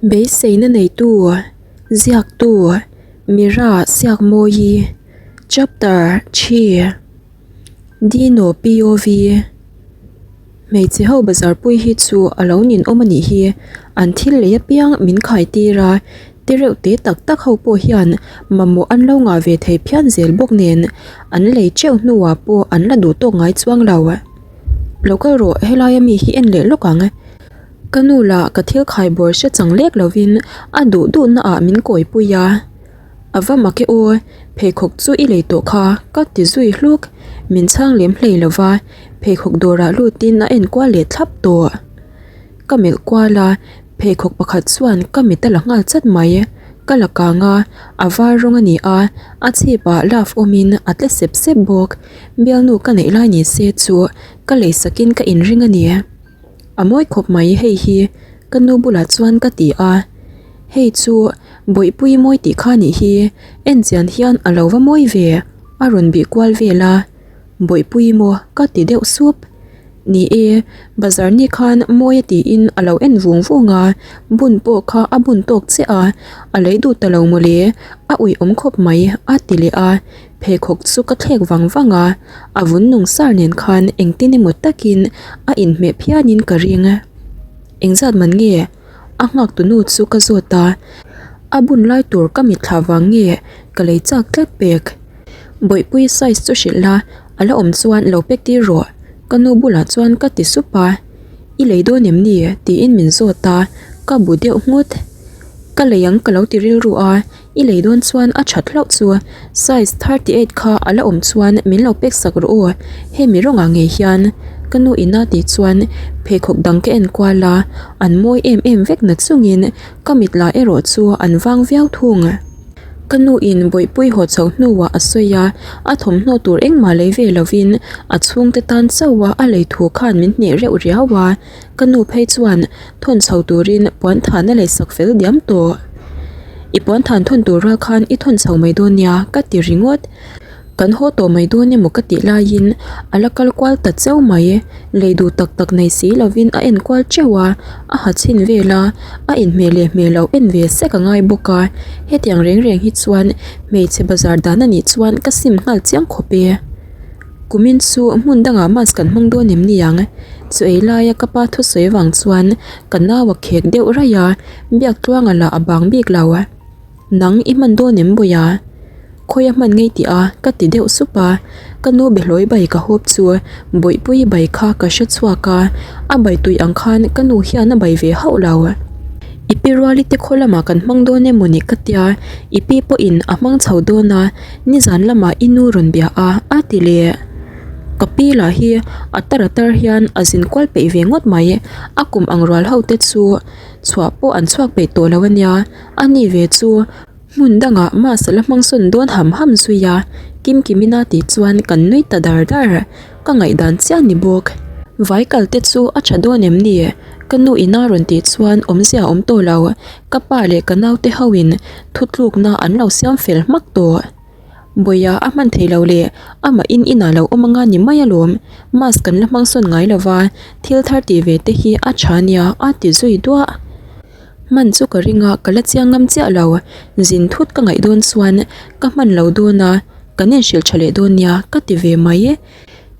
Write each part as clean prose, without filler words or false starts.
Beiseina neitu, ziaktu, Mira Siakmawi, Chapter xii, Dino POV, Hmeichhe ho bazar pui hi chu a lo ninawm a nih hi, an thil lei apiang min khai tir a, te reuh te tak tak ho pawh hian mamawh an lo ngah ve thei phian zel bawk nen an lei teuh hnuah pawh an la duh tawk ngai chuang lo. Lo kal rawh helaia mi hi en leh lawk ang. Ka nu lah ka thil khai bawr hre chang lek lovin a duh duhna ah min kawi pui a. A va mak e aw, pheikhawk chu i lei tawh kha ka ti zui hluk. Min chhang lem hlei lova, pheikhawk dawrah lutin a en kual leh thlap tawh. Ka melh kual a, pheikhawk pakhat chuan ka mit a la nghal chat mai. Ka la kang a, a var rawng a ni a, a chhip ah love awmin a tle sep sep bawk. Bialnu ka neih lai ni se chu ka lei sakin ka inring a ni. A mawi khawp mai hei hi ka nu bulah chuan ka ti a, hei chu bawihpui mawi tih kha nih hi en chian hian a lo va mawi ve a rawn bih kual vel a, bawihpui maw ka ti deuh sup. Ni e, bazar ni khan mawi a tiin a lo en vung vung a, bun pawh kha a bun tawk chiah a, a lei duh ta lo mawle, a uiawm khawp mai a ti leh a. Pheikhawk chu ka thlek vang vang a, a vun nung sar nen khan engtin emaw takin a inhmeh phianin ka ring. Engzat man nge? A nghak tu nu chu ka zawt a, a bun lai tur ka mitthla vang nge ka lei chak tlat pek. Bawihpui size chu hrilh la, a la awm chuan lo pek tir rawh, ka nu bulah chuan ka ti sup a. I lei dawn em ni? tiin min zawt a, ka bu deuh nghut. Ka lei ang ka lo ti rilru a. I lei dawn chuan a that hlauh chu size 38 kha a la awm chuan min lo pek sak rawh aw, hemi rawngah ngei hian ka nu ina tih chuan pheikhawk dang ka en kual a, an mawi em em vek na chungin ka mit la erawh chu an vang viau thung. Ka nu in bawihpui haw chho hnuah a sawi a, a thawmhnaw tur engmah lei ve lovin a chhungte tan chauh a a lei thu khan min hneh reuh riau a, Ka nu phei chuan thawn chho turin puan than a lei sak fel diam tawh. I puan than thawn tur rual khan i thawn chho mai dawn nia ka ti ringawt. Kan haw tawh mai dawn emaw ka tih laiin a la kal kual ta cheu mai. Lei duh tak tak nei si lovin a en kual teuh a, a ha chhin vel a, a inhmeh leh hmeh loh en ve sek a ngai bawk a. Hetiang reng reng hi chuan hmeichhe bazar dan a nih chuan ka sim nghal chiang khawp e. Kumin chu hmun dangah mask kan hmang dawn em ni ang? Chu ei laia ka pa thusawi vang chuan ka nau a khek deuh raih a, biak tluanga lah a bang bik lo. Nang i hman dawn em Bawia? Khawi a hman ngei tih a? Ka ti deuh sup a, ka nu behlawi bai ka hawp chu Bawihpui bai kha ka hre chhuak a, a bai tui ang khan ka nu hian a bai ve hauh lo. I pi ruali te khaw lamah kan hmang dawn emaw ni ka tia, i pi pawhin a hmang chho dawn a, Nizan lamah i nu rawn bia a, a ti leh. Ka pi lah hi a tar a tar hian a zin kual peih ve ngawt mai. A kum ang rual ho te chu chhuah pawh an chhuak peih tawh lo a nia. A ni ve chu hmun dangah mask a la hmang sawn dawn ham ham zui a. Kimkimin a tih chuan kan nui ta dar dar. Ka ngaihdan chiah ni bawk. Vai kal te chu a tha dawn em ni? Ka nu ina rawn tih chuan awmzia a awm tawh lo. Ka pa leh ka naute hoin thutlukna an lo siam fel hmak tawh. Bawia a hman thei lo leh amah in inah lo awm anga ni mai alawm. Mask kan la hmang sawn ngai lova, thil thar tih ve te hi a tha nia a ti zui duah. Hman chu ka ring a, ka la chiang ngam chiah lo. Zin thut ka ngaih dawn chuan ka hman lo dawn a, kan inhrilh tha leh dawn nia ka ti ve mai.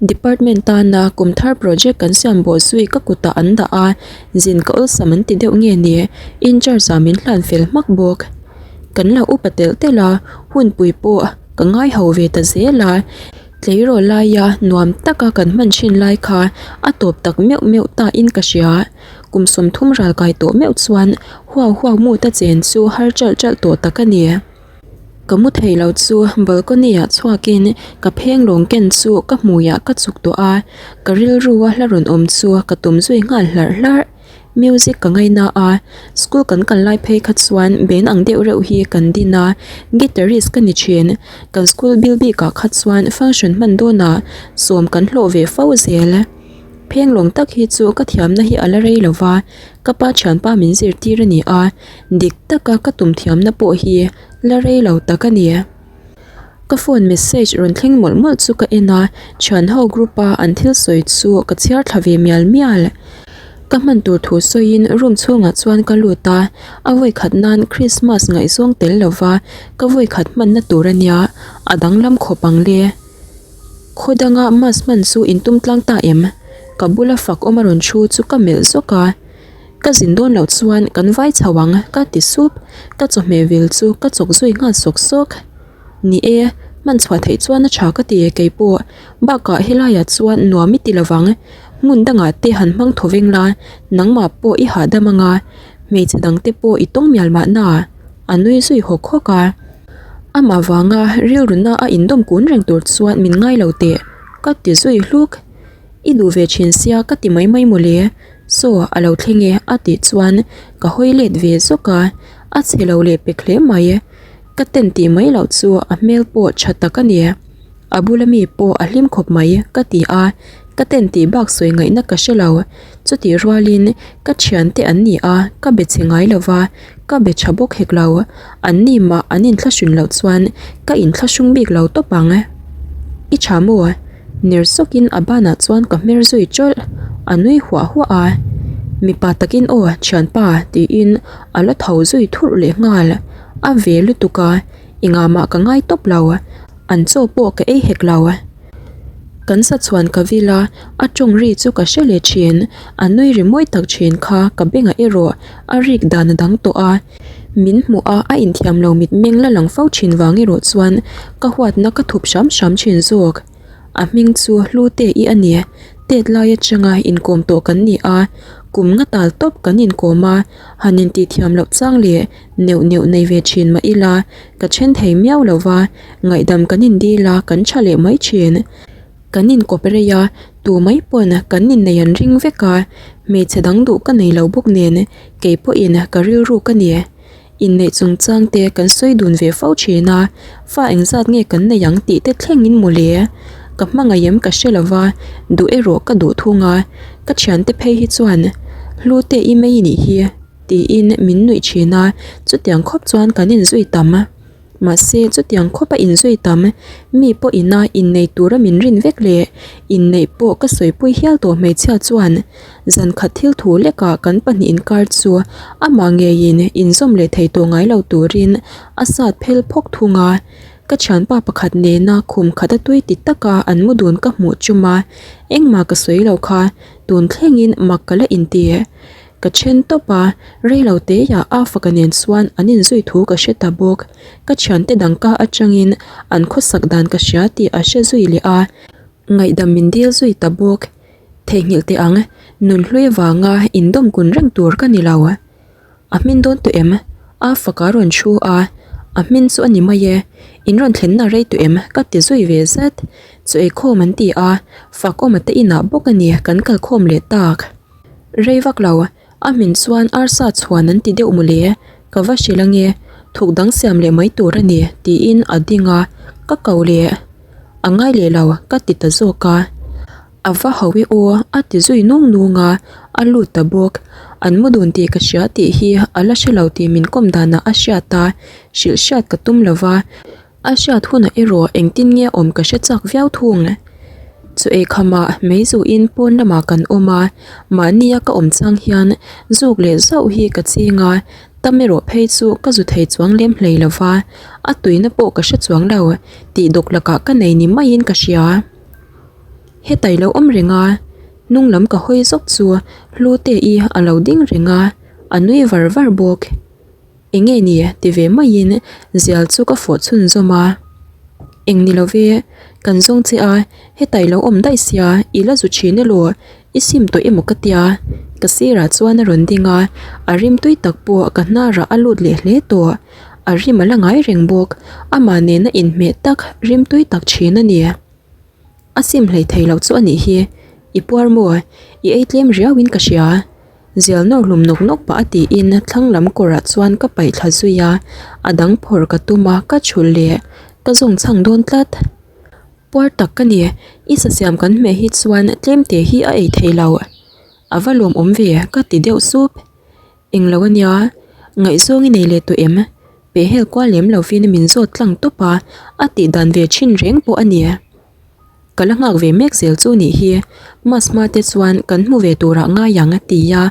Department tana kum thar project kan siam bawh zui ka kutah an dah a, zin ka awlsam an ti deuh nge ni, in-charge ah min hlan fel hmak bawk. Kan lo upa telh telh a, hunpui pawh ka ngai ho ve ta zel a, tleirawl laia nuam taka kan hman thin lai kha a tawp tak meuh meuh ta in ka hria. Kum 30 ral kai tawh meuh chuan huau huau mut a chen chu har ṭalh ṭalh tawh tak a ni. Ka mu thei lo chu balcony ah chhuakin ka pheng lawng ken chu ka hmuiah ka chuk tawh a, ka rilru a hla rawn awm chu ka tum zui nghal hlarh hlarh. Music ka ngaina a, school kan kal lai phei kha chuan band ang deuh reuh hi kan din a, guitarist ka ni thin. Kan school bil bikah kha chuan function hman dawnah sawm kan hlawh ve fo zel. Pheng lawng tak hi chu ka thiamna hi a la rei lo va, ka pa thianpa min zirtir a ni a, dik taka ka tum thiamna pawh hi la rei lo tak a ni. Ka phone message rawn thleng mawlh mawlh chu ka en a, thianho group a an thil sawi chu ka chhiar thla ve mial mial. Ka hman tur thu sawiin room chhungah chuan ka lut a, a vawikhat nan Christmas ngaihzawng tel lova ka vawikhat hmanna tur a nia, a danglam khawp ang le. Khaw danga mass hman chu in tum tlang ta em? Ka bula fak awm a rawn thu chu ka melh zawk a, Ka zin dawn loh chuan kan vai chho ang ka ti sup, ka chawhmeh vil chu ka chawk zui nghal sawk sawk. Ni e, hman chhuah theih chuan a tha ka ti keipawh, bakah helaiah chuan nuam i ti lovang, hmun dangah te han hmang thaw veng la, nangmah pawh i hahdam anga, hmeichhe dang te pawh i tawng mial mahna a nui zui hawk hawk a. Amah vanga rilruna a indawm kun reng tur chuan min ngai lo teh ka ti zui hluk. I duh ve thin sia ka ti mai mai mawle, saw a lo thleng e a tih chuan ka hawi let ve zawk a, a chhe lo leh pek hle mai. Ka ten tih mai loh chu a hmel pawh tha tak a ni. A bula mi pawh a hlim khawp mai ka ti a, ka ten tih bak sawi ngaihna ka hre lo. Chutih rualin ka thiante an ni a, ka be chhe ngai lo va, ka be tha bawk hek lo. An ni mah an inthlahrun loh chuan ka inthlahrung bik lo tawp ang. I tha maw? Ner sawkin a banah chuan ka hmer zui tawlh, a nui huah huah a. Mipa takin aw thianpa tiin a la tho zui thurh leh nghal. A ve lutuk a, engah mah ka ngai tawp lo, an chaw pawh ka ei hek lo. Kan sa chhuan ka vil a, a tawng ri chu ka hre leh thin, a nui ri mawi tak thin kha ka bengah erawh a rik dan a dang tawh a. Min hmuh a, a inthiam lo mitmeng la lang fo thin vang erawh chuan ka huatna ka thup hram hram thin zawk. A hming chu Hlute i a ni, tet lai atanga inkawm tawh kan ni a, kum nga tal tawp kan inkawm a, han intihthiam loh chang leh neuh neuh nei ve thin mah ila ka then thei miau lo va, ngaihdam kan indil a kan tha leh mai thin. Kan inkawp rei a, tu mai pawn kan innei an ring vek a, hmeichhe dang duh ka nei lo bawk nen kei pawhin ka rilru ka ni. Inneih chungchang te kan sawi dun ve fo thin a, fa engzat nge kan nei ang tih te thlengin mawle. Ka hmangaih em ka hre lo va, duh erawh ka duh thung a, ka thiante phei hi chuan Hlute i mai nih hi tiin min nuih thin a, chutiang khawp chuan kan inzui tam. Mahse, chutiang khawpa inzui tam, mi pawh ina innei tura min rin vek leh inneih pawh ka sawipui hial tawh hmeichhia chuan zan khat thil thu lekah kan pahnih inkar chu amah ngeiin inzawm leh thei tawh ngai lo turin a sat phel phawk thung a. Ka thianpa pakhat nena khum khat a tui ti taka an mu dun ka hmuh chum a, engmah ka sawi lo kha tun thlengin mak ka la inti. Ka then tawp a, reilo teiah a faka nen chuan an inzui thu ka hre ta bawk. Ka thiante dang ka atangin an khawsak dan ka hria tih a hre zui leh a, ngaihdam min dil zui ta bawk. Theihnghilh teh ang, nunhlui vanga indawm kun reng tur ka ni lo. A hmin dawn tawh em? A faka rawn thu a, a hmin chu a ni mai e. In rawn thlenna rei tawh em? Ka ti zui ve zet. Chaw eikhawm an ti a, Fakawma te inah bawk a ni kan kalkhawm leh tak. Rei vak lo, a hmin chuan arsa chhuan an ti deuh mawle, ka va hrilh ange, thuk dang siam leh mai tur a ni tiin a ding a, ka ko leh. A ngai leh lo ka ti ta zawk a, a va ho e aw a ti zui nung nung a, a lut ta bawk. An mu dun tih ka hria tih hi a la hre lo tih min kawm danah a hriat a, hrilh hriat ka tum lo va. A hriat hunah erawh engtin nge awm ka hre chak viau thung. Chu eikhamah mei zuhin pawn lamah kan awm a, mahnia ka awm chang hian zuk leh zauh hi ka ching a, tam erawh phei chu ka zu thei chuang lem hlei lo va, a tuina pawh ka hre chuang lo tih dawk lakah ka nei ni maiin ka hria. Hetai lo awm reng a, hnung lam ka hawi zawk chu Hlute-i a lo ding reng a, a nui var var bawk. Enge ni ti ve maiin zial chu ka fawh chhunzawm a. Eng ni lo ve, kan zawng che a, heta i lo awm daih sia, i la zu thin elaw, i sim tawh emaw ka tia. Ka sirah chuan a rawn ding a, a rim tui tak pawh ka hnarah a lut leh hle tawh. A rim a la ngai reng bawk, amah nena inhmeh tak rim tui tak thin a ni. A sim hlei thei lo chu a nih hi, i puar maw, i ei tlem riauin ka hria. Zial nawr hlum nawk nawk pah a tiin thlang lam kawrah chuan ka paih thla zui a, a dang phawrh ka tum a, ka chhulh leh ka zawng chhang dawn tlat. Puar tak ka ni, i sa siam kan hmeh hi chuan tlem te hi a ei thei lo. A va lawmawm ve ka ti deuh sup. Englo a nia, ngaihzawng i nei leh tawh em? Pehhel kual lem lovin min zawt tlang tawp a, a tih dan ve thin reng pawh a ni. Ka la nghak ve mek zel chu nih hi. Mas hma te chuan kan hmu ve turah ngai ang a ti a,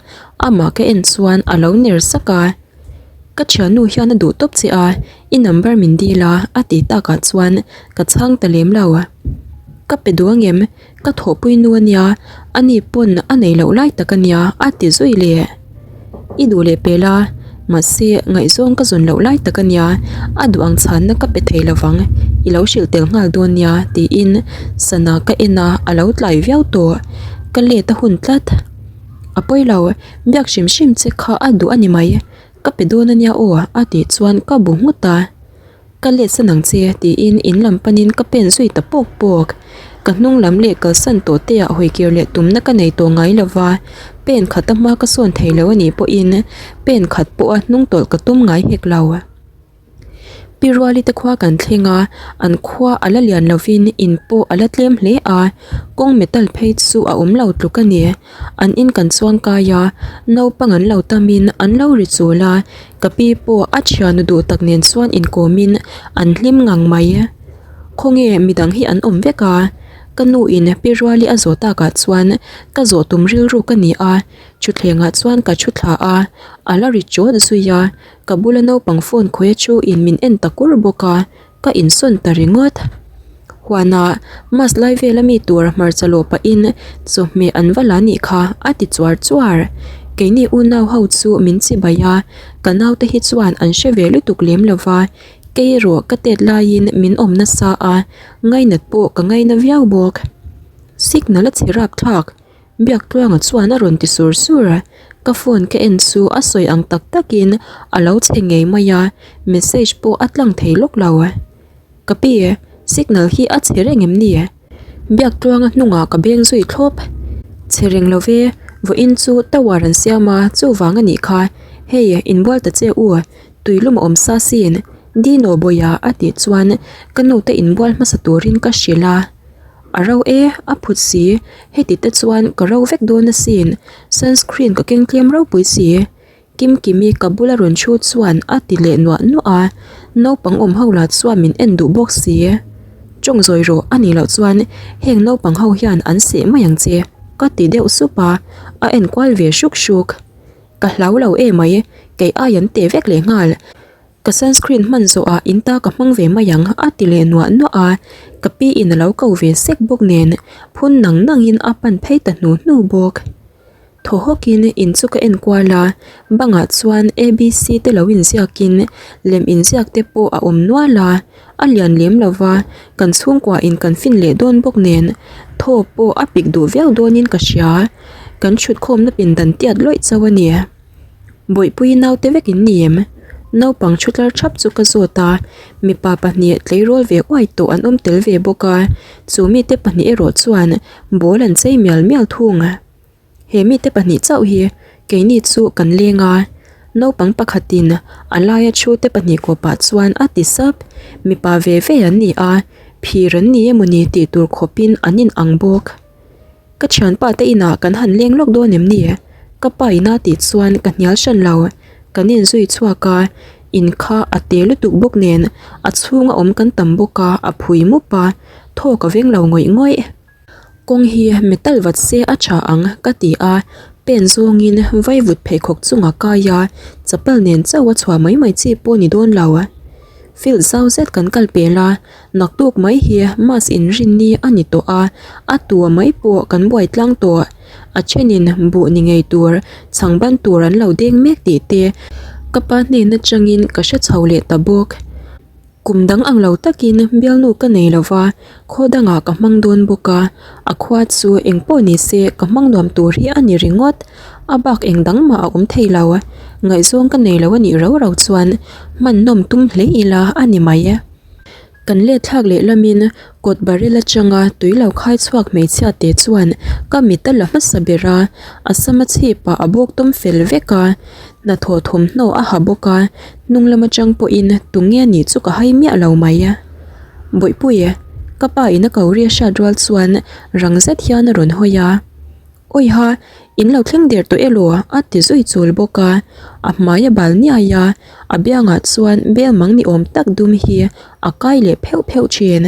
amah ka en chuan a lo ner sak a. Ka thiannu hian a duh tawp che a, i number min dil a a ti takah chuan ka chhang ta lem lo. Ka pe duh angem? Ka thawhpui nu a nia, ani pawn a nei loh lai tak a nia a ti zui leh. I duh leh pel a, mahse ngaihzawng ka zawn loh lai tak a nia, a duh ang chhanna ka pe thei lovang, i lo hrilh tel nghal dawn nia tiin sana ka en a, a lo tlai viau tawh. Ka let a hun tlat. A pawi lo, biak hrim hrim che kha a duh a ni mai, ka pe dawn a nia aw a tih chuan ka bu nghut a. Ka let san ang che tiin in lam panin ka pen zui ta pawk pawk. Ka hnung lam leh kalsan tawh te ah hawi kir leh tumna ka nei tawh ngai lova, pen khat a hma ka sawn thei lo a nih pawhin pen khat pawha hnung tawlh ka tum ngai hek lo. Pi Ruali te khua kan thleng a, an khua a la lian lovin in pawh a la tlem hle a, kawng metal phei chu a awm lo tluk a ni. An in kan chuang kai a, naupang an lo tamin an lo ri chul a, Ka pi pawh a thianu duh tak nen chuan inkawmin an hlim ngang mai. Khawnge midang hi an awm vek a, ka nu in pi Ruali a zawh takah chuan ka zawh tum rilru ka ni a, thutthlengah chuan ka thu thla a, a la ri chawt zui a, ka bula naupang phone khawia chu in min en ta kur bawk a. Ka insawn ta ringawt. Huanah mask lai vela mi tur hmarcha lawh pahin chawhmeh an va la nih kha a ti chuar chuar. Keini unau ho chu min chibai a, ka naute hi chuan an hre ve lutuk lem lo va, kei erawh ka tet laiin min awm nasa a, ngainat pawh ka ngaina viau bawk. Signal a chhe rapthlak. Biaktluanga chuan a rawn ti sur sur a, ka phone ka en chu a sawi ang tak takin a lo chhe ngei mai a, message pawh a tlang thei lawk lo. Ka pi, signal hi a chhe reng em ni? Biaktluanga hnungah ka beng zui thlawp. Chhe reng lo ve, vawiin chu tower an siam a, chuvang a nih kha. Hei, inbual ta che u, tuilum a awm sa sin, Dino Bawia a tih chuan ka nute inbual hmasa turin ka hrilh a. A ro e, a phut si, heti te chuan ka ro vek dawn asin, sunscreen ka keng tlem ropui si. Kimkimi ka bula rawn thu chuan a ti leh nuah nuah a, naupang awm ho lah chuan min en duh bawk si. Tawng zawi rawh a nih loh chuan heng naupang ho hian an seh mai ang che, ka ti deuh sup a, a en kual ve hruk hruk. Ka hlau lo emai, kei ai an teh vek leh nghal. Ka sunscreen hman zawhah in ta ka hmang ve mai ang a ti leh nuah nuah a, ka pi in a lo ko ve sek bawk nen phun nang nang in a pan phei ta hnu hnu bawk. Thaw hawk in in chu ka en kual a, bangah chuan ABC te lo inziak in lem inziak te pawh a awm nual a, a lian lem lo va, kan chhungkua in kan fin leh dawn bawk nen thaw pawh a pik duh viau dawn in ka hria, kan thutkhawmna pindan tiat lawih chauh a ni. Bawihpui naute vek in ni em? Naupang thu tlar thap chu ka zawt a, mipa pahnih tleirawl ve uai tawh an awm tel ve bawk a, chu mite pahnih erawh chuan ball an chei mial mial thung. He mite pahnih chauh hi keini chu kan leng a, naupang pakhatin a laia thu te pahnih kawpah chuan a ti sap, mipa ve ve an ni a, phir an ni emawni tih tur khawpin an in ang bawk. Ka thianpa te inah kan han leng lawk dawn em ni? Ka pa ina tih chuan ka hnial hran lo. Kan inzui chhuak a, in kha a te lutuk bawk nen a chhunga awm kan tam bawk a, a phui mup a, thaw ka veng lo ngawih ngawih. Kawng hi metal vat se a tha ang ka ti a, pen zawngin vaivut pheikhawk chunga kai a, chapal nen chauh a chhuah mai mai chi pawh ni dawn lo. Field zau zet kan kal pel a, Naktuk mai hi Mas inrinni a ni tawh a, a tua mai pawh kan buai tlang tawh. A thenin buh ni ngei tur, chhang ban tur an lo deng mek tih te ka pa hnen atangin ka hre chho leh ta bawk. Kum dang ang lo takin bialnu ka nei lo va, khaw dangah ka hmang dawn bawk a, a khua chu eng pawh ni se ka hmang nuam tur hi a ni ringawt. A bak eng dang mah a awm thei lo. Ngaihzawng ka nei lo a nih rau rau chuan hman nawm tum hle ila a ni mai. Kan let thlak leh lamin kawt barrel atanga tui lo khai chhuak hmeichhia te chuan ka mit a la hmasa ber a, a sama chhip ah a bawk tawm fel vek a, hnathawh thawmhnaw a ha bawk a, hnung lam atang pawhin tunge nih chu ka hai miah lo mai. Bawihpui, ka pa in a ko ri a hriat rual chuan rang zet hian a rawn hawi a. Awiha, in lo thleng der tawh elaw? a ti zui chul bawk a, a hmai a bal niai a, a biangah chuan bel mang ni awm tak dum hi a kai leh pheuh pheuh thin.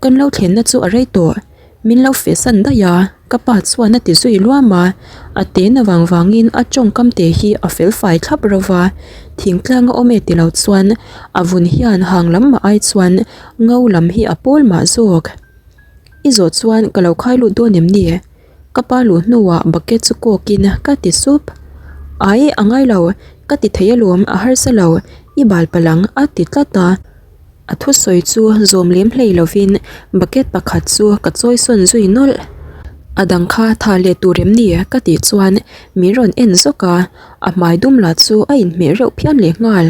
Kan lo thlenna chu a rei tawh. Min lo feh san daih a, ka pa chuan a ti zui luam a. A ten avang vangin a tawngkam te hi a fel fai thlap ro va. Thingtlang a awm e ti lo chuan a vun hian hang lam mah ai chuan ngo lam hi a pawl mah zawk. I zawh chuan ka lo khai lut dawn em ni? Ka pa luh hnuah bucket chu kawkin ka ti sup. Ai, a ngai lo, ka ti thei alawm, a harsa lo, i bal palh ang a ti tlat a. A thusawi chu zawm lem hlei lovin bucket pakhat chu ka chawi sawn zui nawlh. A dang kha tha leh tur em ni ka tih chuan min rawn en zawk a, a hmai dum lah chu a inhmeh reuh phian leh nghal.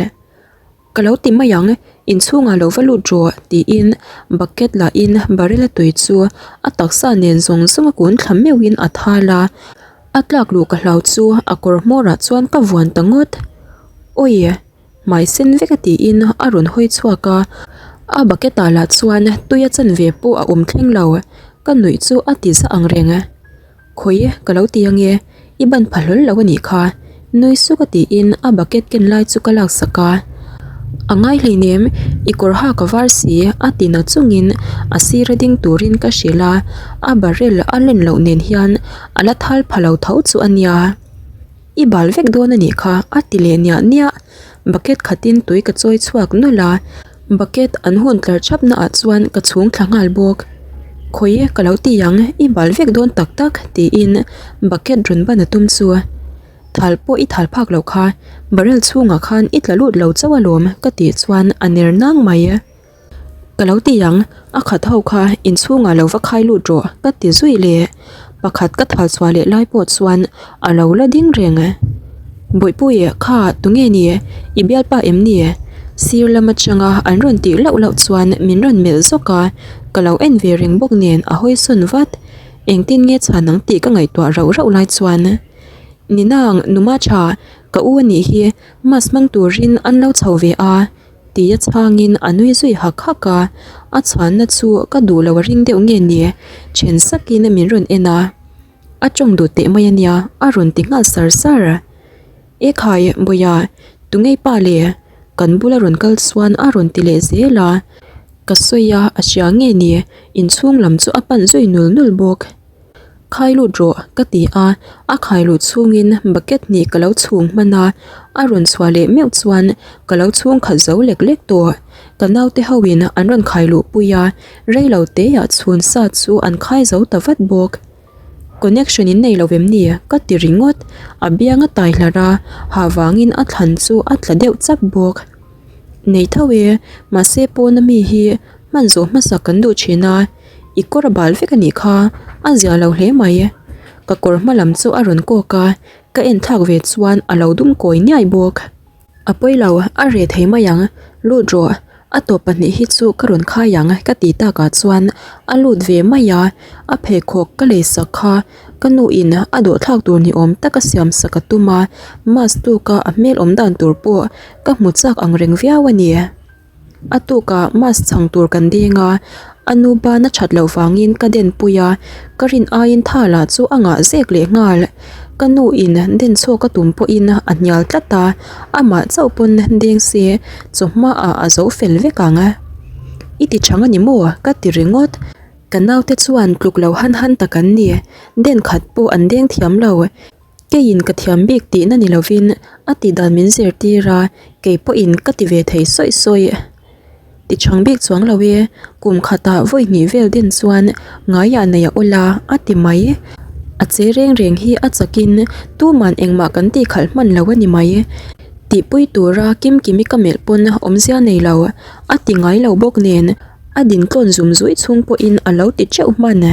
Ka lo ti mai ang, inchhungah lo va lut rawh tiin bucket lahin barrel a tui chu a taksa nen zawng zawng a kun thla meuhin a thal a, a tlak luh ka hlau chu a kawr hmawrah chuan ka vuan ta ngawt. Awi! Hmai sen vek a tiin a rawn hawi chhuak a, a bucket ah lah chuan tui a chanve pawh a awm thleng lo, ka nuih chu a ti za ang reng. Khawi ka lo ti ange, i ban pha hlawl lo a nih kha, nui suk a tiin a bucket ken lai chu ka lak sak a. A ngai hleinem, i kawr hak a var si a ti na chungin a sira ding turin ka hrilh a, a barrel a len loh nen hian a la thal pha lo tho chu a nia. I bal vek dawn a nih kha a ti leh niah niah. Bucket khatin tui ka chawi chhuak nawlh a, bucket an hun tlar thap naah chuan ka chhung thla nghal bawk. Khawi ka lo ti ang, i bal vek dawn tak tak tiin bucket rawn ban a tum chu. Thal pawh i thal phak loh kha, barrel chhungah khan i tla lut lo chauh alawm ka tih chuan a ner nang mai. Ka lo ti ang, a khat ho kha inchhungah lo va khai lut rawh ka ti zui leh. Pakhat ka thal chhuah leh lai pawh chuan a lo la ding reng. Bawihpui kha tunge ni? I bialpa em ni? Sir lam atanga an rawn tih lauh lauh chuan min rawn melh zawk a, ka lo en ve reng bawk nen a hawi sawn vat. Engtin nge chhan ang tih ka ngaihtuah rauh rauh lai chuan, Ninang, numa tha, ka u anih hi, mask hmang turin an lo chho ve a. Tia chhangin a nui zui hak hak a, a chhanna chu ka duh lo a ring deuh nge ni, then sakin min rawn en a, a tawng duh teh mai a nia a rawn ti nghal sar sar. E khai Bawia, tungei pa le? Kan bula rawn kal chuan a rawn ti leh zel a, ka sawi a a hria nge ni, inchhung lam chu a pan zui nul nul bawk. Khai lut rawh ka ti a, a khai luh chhungin bucket hnih ka lo chhung hman a, a rawn chhuah leh meuh chuan ka lo chhung khat zo lek lek tawh. Ka naute ho in an rawn khai luh pui a, rei lo te ah chhun sa chu an khai zo ta vat bawk. Connection in nei lo em ni? ka ti ringawt, a biang a tai hlar a, hah vangin a thlan chu a tla deuh chap bawk. Nei tho e, mahse pawna mi hi hman zawh hmasa kan duh thin a. I kawr a bal vek a nih kha, a zia lo hle mai. Ka kawr hma lam chu a rawn kawk a, ka en thlak ve chuan a lo dum kawi niai bawk. A pawi lo, a reh thei mai ang, lut rawh, a tawp pahnih hi chu ka rawn khai ang ka ti takah chuan a lut ve mai a, a pheikhawk ka lei sak kha ka nu in a dawh thlak tur ni awm taka siam sak a tum a, mask tuka a hmel awm dan tur pawh ka hmu chak ang reng viau a ni. A tukah mask chhang tur kan deng a, a nu ban a that loh vangin ka den pui a, ka rin aiin tha lah chu a ngah zek leh nghal. Ka nu in den chhuak a tum pawhin a hnial tlat a, amah chauh pawn deng se chawhma ah a zo fel vek ang. I ti chhang a ni maw? ka ti ringawt. Ka naute chuan tluk lo han han tak an ni, den khat pawh an deng thiam lo. Keiin ka thiam bik tihna ni lovin a tih dan min zirtir a, kei pawhin ka ti ve thei sawi sawi. Ti chhang bik chuang lo e, kum khatah vawi hnih vel din chuan ngaiah nei a awl a, a ti mai. A che reng reng hi a chakin tuman engmah kan tih khalh hman lo a ni mai. Tihpui tura Kimkimi ka melh pawn awmzia nei lo, a ti ngai lo bawk nen a din tlawn zum zuih chhung pawhin a lo ti teuh hman.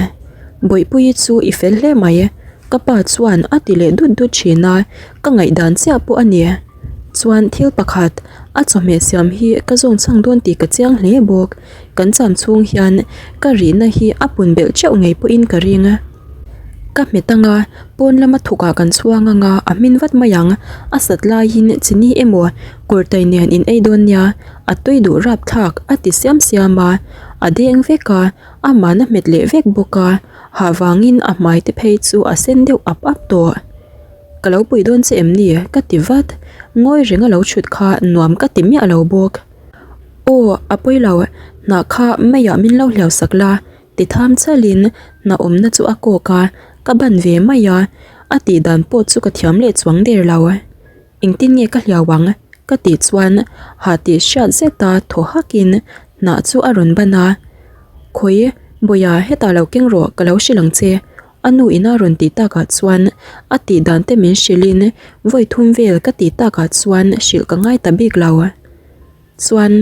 Bawihpuii chu i fel hle mai. Ka pa chuan a ti leh dut dut thin a, ka ngaihdan chiah pawh a ni. Chuan thil pakhat, a chawhmeh siam hi ka zawng chhang dawn tih ka chiang hle bawk. Kan cham chhung hian ka rihna hi a pun belh teuh ngei pawhin ka ring. Ka hmet anga, pawn lama thukah kan chhuang anga a hmin vat mai ang. A sat laiin chini emaw kurtai nen in ei dawn nia, a tui duh rapthlak a ti siam siam a, a deng vek a, Aman a hmet leh vek bawk a, hah vangin a hmai te phei chu a sen deuh ap ap tawh. Ka lo pui dawn che em ni? ka ti vat. Ngawi reng a lo chhut kha nuam ka ti miah lo bawk. Aw, a pawi lo, Hnah kha meiah min lo hliau sak la, ti tham chalin hnah awmna chu a kawk a, ka ban ve mai a, a tih dan pawh chu ka thiam leh chuang der lo. Engtin nge ka hliau ang? ka tih chuan hah tih hriat zeta thaw hakin hnah chu a rawn ban a, Khawi, Bawiha hetah lo keng rawh ka lo hrilh ang che, a nu ina rawn tih takah chuan a tih dan te min hrilhin vawi thum vel ka tih takah chuan hrilh ka ngai ta bik lo. Chuan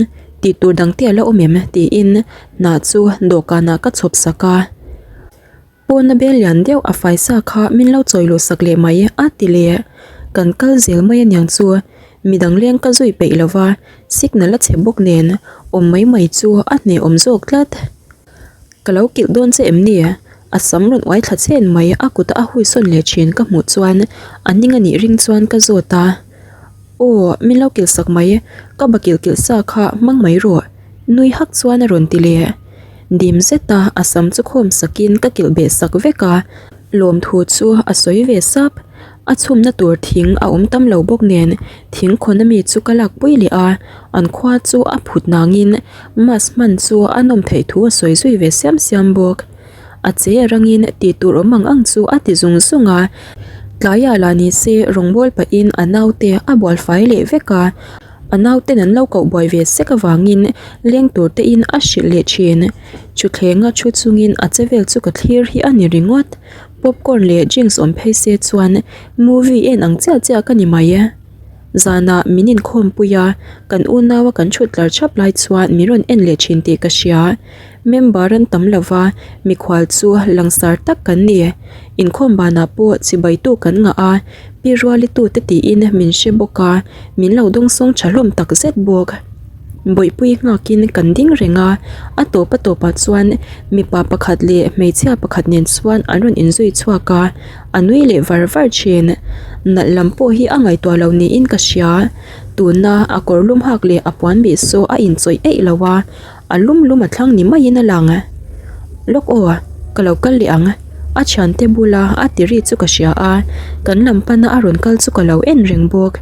tih tur dang te a la awm em? tiin hnah chu dawhkanah ka chhawp sak a. Pawna bel lian deuh a faisa kha min lo chawi luh sak leh mai a ti leh. Kan kal zel mai aniang chu midang leng ka zui peih lo va, signal a chhe bawk nen awm mai mai chu a hnehawm zawk tlat. Ka lo kilh dawn che em ni? A sam rawn uai thla chen mai a kuta a hui sawn leh thin ka hmuh chuan a ning a nih ring chuan ka zawt a. Aw, min lo kilh sak mai, ka bakilh kilh sa kha hmang mai rawh, nui hak chuan a rawn ti leh. Dim zeta a sam chu khawm sakin ka kilh beh sak vek a, lawmthu chu a sawi ve sap. A chhumna tur thing a awm tam lo bawk nen thing khawn ami chu ka lak pui leh a, an khua chu a phut nangin mask hman chu a nawm theih thu a sawi zui ve siam siam bawk. A che rangin tih tur awm ang ang chu a ti zung zung a, tlaiah lah ni se rawngbâwl pahin a naute a bual fai leh vek a, a nauten an lo koh buai ve sek avangin leng tur te in a hrilh leh thin. Thuthlenga thu chungin a che vel chu ka thlir hi a ni ringawt. Popcorn leh drinks awm phei se chuan movie en ang chiah chiah ka ni mai. Zanah min inkhawmpui a, kan unaua kan thut tlar thap lai chuan min rawn en leh thin tih ka hria. Member an tam lo va, mikhual chu langsar tak kan ni. Inkhawm banah pawh chibaitu kan ngah a, pi rualitute tiin min hre bawk a, min lo dawngsawng tha hlawm tak zet bawk. Bawihpui nghakin kan ding reng a, a tawp a tawpah chuan mipa pakhat leh hmeichhia pakhat nen chuan an rawn inzui chhuak a, a nui leh var var thin. Nalh lam pawh hi a ngaihtuah lo niin ka hria. Tuna a kawr lum hak leh a puan bih saw a inchawih eih lo a. A lum lum a thlang ni maiin a lang. Lawk aw, ka lo kal leh ang. A thiante bula a ti ri chu ka hria a, kan lam pana a rawn kal chu ka lo en reng bawk.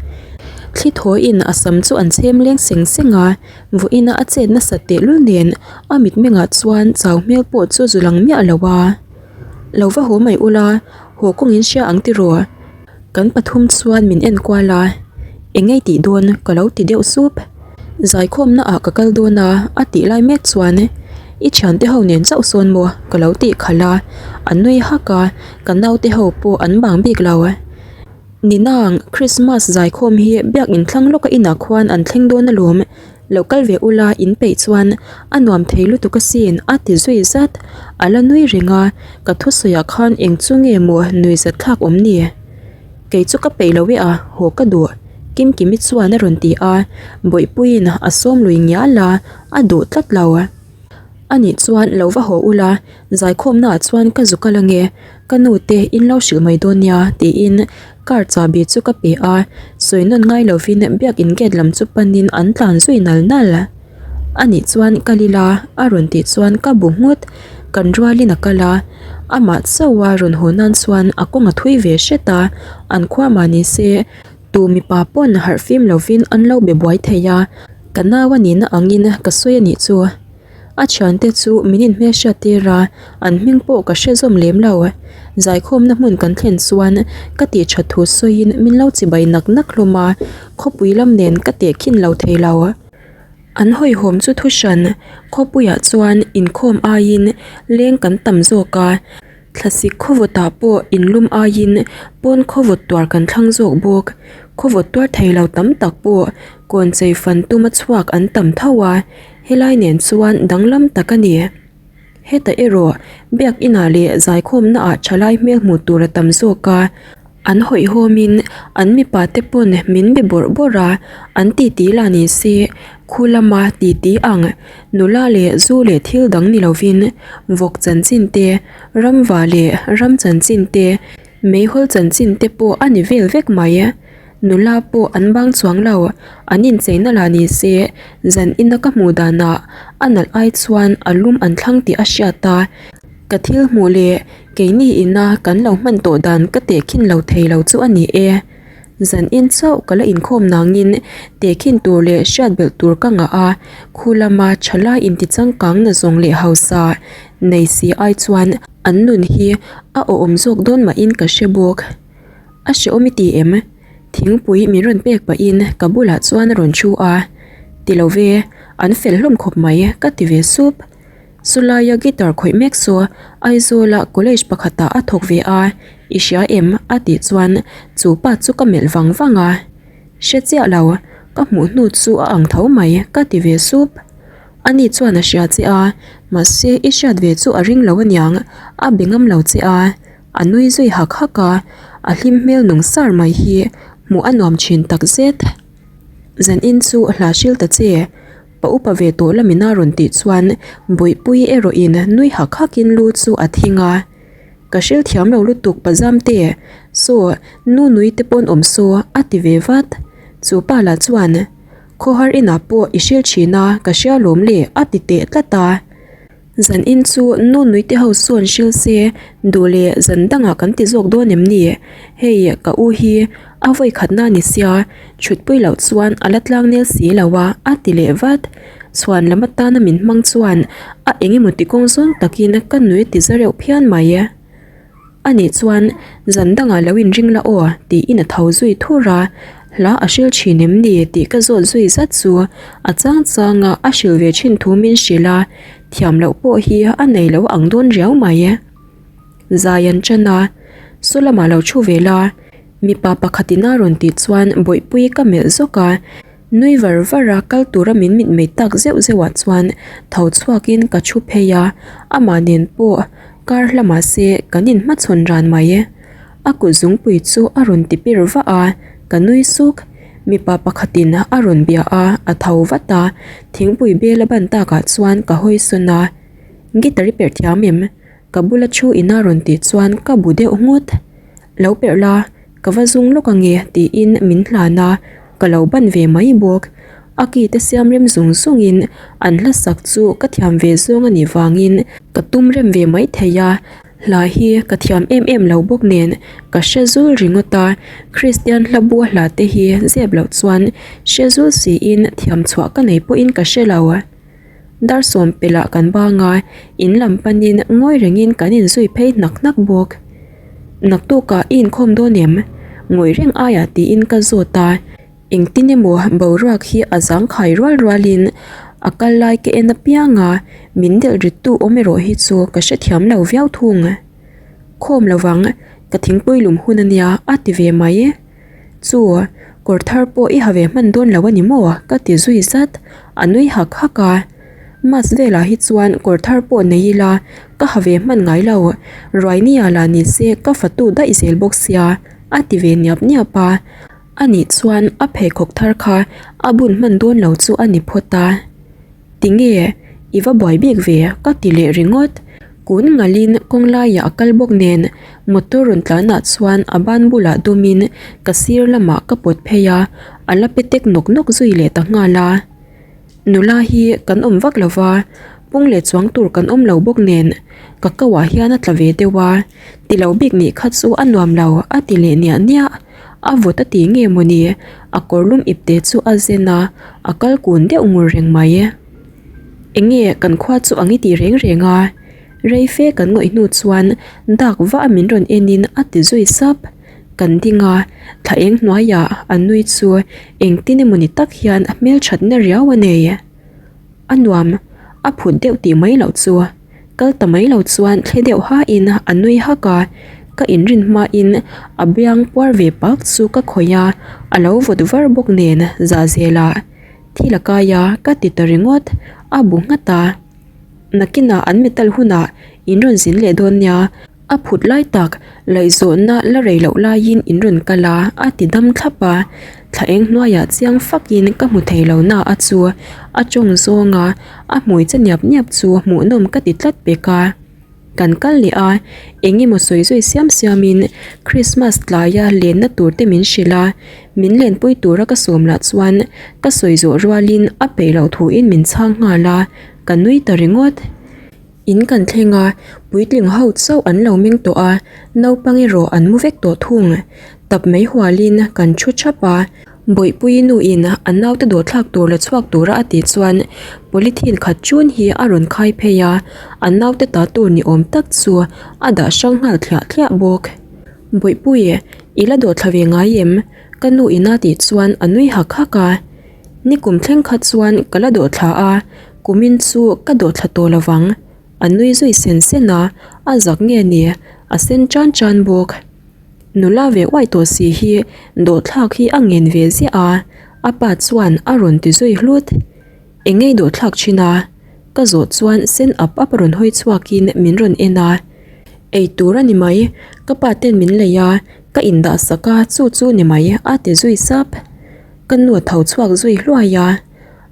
Thli thawiin a sam chu an chhem leng seng seng a, vawiina a chet nasat tehlul nen a mitmengah chuan chau hmel pawh chu zu lang miah lo a. Lo va haw mai ula, haw kawng in hria ang tiraw? Kan pathum chuan min en kual a, eng ei tih dawn ka lo ti deuh sup. Zaikhawmna ah ka kal dawn a, a tih lai mek chuan i thiante ho nen chauh sawn maw ka lo tih khalh a, a nui hak a, ka naute ho pawh an bang bik lo. Ninang, Christmas zaikhawm hi biak inthlang lawka inah khuan an thleng dawn alawm. Lo kal ve ula in peih chuan a nuam thei lutuk asin a ti zui zat. A la nui reng a, ka thusawiah khan eng chu nge maw nui zat thlak awm ni? Kei chu ka peih lo e a, haw ka duh. Kimkimi chuan a rawn ti a, Bawihpuiin a sawm lui ngial a, a duh tlat lo. Anih chuan lo va haw ula, zaikhawmnaah chuan ka zu kal ange, ka nu te in lo hrilh mai dawn nia tiin car chahbi chu ka pe a, sawi nawn ngai lovin biakin gate lam chu panin an tlan zui nal nal. Anih chuan kal ila a rawn tih chuan ka bu nghut, kan rualin a kal a, amah chauha rawn haw nan chuan a kawng a thui ve hret a, an khua mah ni se tu mipa pawn harh fim lovin an lo be buai thei a, ka nau a nihna angin ka sawi a nih chu. A thiante chu min inhmelhriat tir a, an hming pawh ka hre zawm lem lo. Zaikhawmna hmun kan thlen chuan ka tih that thu sawiin min lo chibai nak nak hlawm a, khawpui lam nen ka tehkhin lo thei lo. An hawihhawm chu thu hran, khawpuiah chuan inkhawm aiin leng kan tam zawk a, Thlasik khawvawtah pawh inlum aiin pawn khawvawt tuar kan thlang zawk bawk. Khawvawt tuar thei lo tam tak pawh kawn chei fan tuma chhuak an tam tho a, helai nen chuan danglam tak a ni. Hetah erawh biak inah leh zaikhawmna ah thalai hmel hmuh tur a tam zawk a, an hawihhawmin an mipa te pawn min be bawrh bawrh a, an titi lah ni se khu lama titi ang. Nula leh zu leh thil dang ni lovin vawk chanchin te, ramva leh ram chanchin te, meihawl chanchin te pawh a ni vel vek mai. Nula pawh an bang chuang lo, an incheina lah ni se zan ina ka hmuh danah a nalh ai chuan a lum an thlang tih a hriat a, ka thil hmuh leh keini ina kan lo hman tawh dan ka tehkhin lo thei lo chu a ni e. Zan in chauh ka la inkhawm nangin tehkhin tur leh hriat belh tur ka ngah a, khu lama thalai intichangkang na zawng leh hausa nei si ai chuan an nun hi a awhawm zawk dawn mahin ka hre bawk. A hrehawm i ti em? Thingpui min rawn pek pahin ka bulah chuan a rawn thu a, Ti lo ve, an fel hlawm khawp mai ka ti ve sup. Chulaia guitar khawih mek chu Aizawla college pakhatah a thawk ve a, I hria em? a tih chuan chu pa chu ka melh vang vang a, Hre chiah lo, ka hmuh hnu chu a ang tho mai ka ti ve sup. Ani chuan a hria che a, mahse i hriat ve chu a ring lo aniang, a be ngam lo che a, a nui zui hak hak a, a hlim hmel nung sar mai hi hmuh a nuam thin takzet. Zanin chu hla hril ta che. Pa upa ve tawh lamin a rawn tih chuan Bawihpuii erawhin nui hak hakin lu chu a thing a. Ka hril thiam lo lutuk pa Zamte, saw nu nui te pawn awm saw a ti ve vat. Chu pa lah chuan Khawhar inah pawh i hril thin a ka hria lawm le a ti teh tlat a. Zan in chu nu nui te ho sawn hril se duh leh zan dangah kan ti zawk dawn em ni? Hei ka u hi a vawi khatna ni sia thutpui loh chuan a la tlang nel si lo a a ti leh vat. Chhuan lam atana min hmang chuan a eng emaw ti kawng zawng takin ka nui ti za reuh phian mai. A nih chuan zan dangah lo inring la aw tiin a tho zui thur a, hla a hril thin em ni tih ka zawt zui zat chu a chang chang a a hril ve thin thu min hrilh a, thiam loh pawh hi a nei lo ang dawn riau mai. Zai an tan a, saw lamah lo thu ve la, mipa pakhatin a rawn tih chuan bawihpui ka melh zawk a. Nui var var a kal tura min mitmei tak zeuh zeuh ah chuan tho chhuakin ka thu phei a, amah nen pawh kar hla mahse kan inhmachhawn ran mai. A kut zungpui chu a rawn ti pir vah a, ka nui suk. Mipa pakhatin a rawn bia a, a tho vat a, thingpui bel a ban takah chuan ka hawi sawn a, Guitar i perh thiam em? Ka bula thu ina rawn tih chuan ka bu deuh nghut. Lo perh la, ka va zung lawk ange tiin min hlan a, ka lo ban ve mai bawk. A ki te siam rem zung zungin an hla sak chu ka thiam ve zawng a nih vangin ka tum rem ve mai thei a, hla hi ka thiam em em lo bawk nen ka hre zul ringawt a, Kristian hla bua hla te hi zep loh chuan hre zul siin thiam chhuah ka nei pawhin ka hre lo. Dar sawm pelh ah kan bang a, in lam panin ngawi rengin kan inzui phei hnak hnak bawk. Naktukah i inkhawm dawn em? Ngawi reng aiah tiin ka zawt a, engtin emaw boruak hi a zangkhai rual rualin a kal lai ka en apiang a, min delh rittu awm erawh hi chu ka hrethiam lo viau thung. Khawm lovang, ka thingpui lum hun ania a ti ve mai. Chu, kawr thar pawh i ha ve hman dawn lo a ni maw? ka ti zui zat. A nui hak hak a. Mass velah hi chuan kawr thar pawh nei ila ka ha ve hman ngai lo. Ruainia lah ni se ka fatu daih zel bawk sia, a ti ve niap niap a. A nih chuan a pheikhawk thar kha a bun hman dawn lo chu a ni phawt a. Tinge? I va buai bik ve ka ti leh ringawt. Kun ngalin kawng laiah a kal bawk nen motor rawn tlanah chuan a ban bulah dawmin ka sir lamah ka pawt phei a, a la pe tek nawk nawk zui leh ta nghal a. Nula hi kan awm vak lo va, pung leh chuang tur kan awm lo bawk nen ka ko ah hian a tla ve deuh a, ti lo bik nih kha chu a nuam lo a ti leh niah niah. A vawt a ti nge mawni? A kawrlum ipte chu a zen a, a kal kun deuh ngur reng mai. Eng nge kan khua chu ang i ti reng reng a? Rei fe kan ngawih hnu chuan dak vah a min rawn enin a ti zui sap. Kan ding a, thla eng hnuaiah a nui chu engtin emawni tak hian a hmelthatna riau a nei. A nuam, a phut deuh tih mai loh chu. Kal ta mai lo chuan thle deuh hain a nui hak a, ka inrin hmain a biang puar ve pak chu ka khawih a, a lo vawt var bawk nen zah zelah thil a kai a ka ti ta ringawt, a bu nghat a. Nakinah an metal hunah in rawn zin leh dawn nia. A phut lai tak laihzawhna la rei loh laiin in rawn kal a, a ti dam thlap a. Thla eng hnuaiah chiang fakin ka hmu thei lo na a chu a tawng zawng a, a hmui che niap niap chu hmuhnawm ka ti tlat pek a. Kan kal leh a, eng emaw sawi zui siam siamin Christmas tlaia lenna tur te min hrilh a, min lenpui tura ka sawm lah chuan ka sawi zawh rualin a peih loh thuin min chhang nghal a, ka nui ta ringawt. In kan thleng a, puitling ho chauh an lo meng tawh a, naupang erawh an mu vek tawh thung. Tap mai hualin kan thu thap a, Bawihpuii nuin a naute dawhthlak tur la chhuak tura a tih chuan polythene khat chun hi a rawn khai phei a, a naute ta tur ni awm tak chu a dah hrang nghal thliah thliah bawk. Bawihpui, i la dawhthla ve ngai em? Ka nu ina tih chuan a nui hak hak a. Nikum thleng kha chuan ka la dawhthla a, kumin chu ka dawhthla tawh lo vang. A nui zui sen sen a, a zak nge ni, a sen tan tan bawk. Nula ve uaih tawh si hi dawhthlak hi a ngen ve ziah a, a pa chuan a rawn ti zui hlut. Eng ngei dawhthlak thin a? Ka zawh chuan sen ap ap rawn hawi chhuakin min rawn en a. Ei tur a ni mai, ka pa ten min lei a, ka indah sak a chu chu ni mai a ti zui sap. Ka nu a tho chhuak zui hluai a.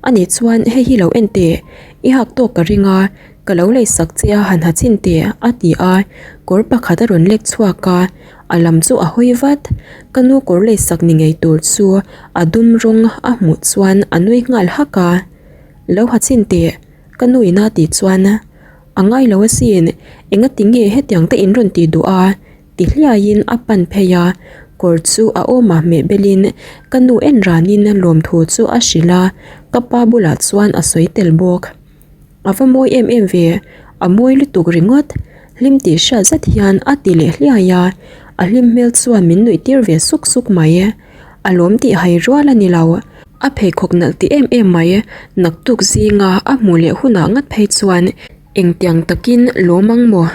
Ani chuan hei hi lo en teh, i hak tawk ka ring a, ka lo lei sak che a han ha chhin teh a ti a, kawr pakhat a rawn lek chhuak a, a lam chu a hawi vat. Ka nu kawr lei sak ni ngei tur chu a dum rawng a hmuh chuan a nui nghal hak a, Lo ha chhin teh, ka nu ina tih chuan a ngai lo asin, engati nge hetiang te in rawn tih duh a? Ti hliaiin a pan phei a, kawr chu a awmah hmeh belin ka nu en ranin lawmthu chu a hrilh a, ka pa bulah chuan a sawi tel bawk. A va mawi em em ve, a mawi lutuk ringawt, hlim tih hriat zet hian a ti leh hliai a, a hlim hmel chuan min nuih tir ve suk suk mai. A lawm tih hai rual a ni lo, a pheikhawk nalh ti em em mai, naktuk zinga a hmuh leh hunah ngat phei chuan engtiang takin lawm ang maw?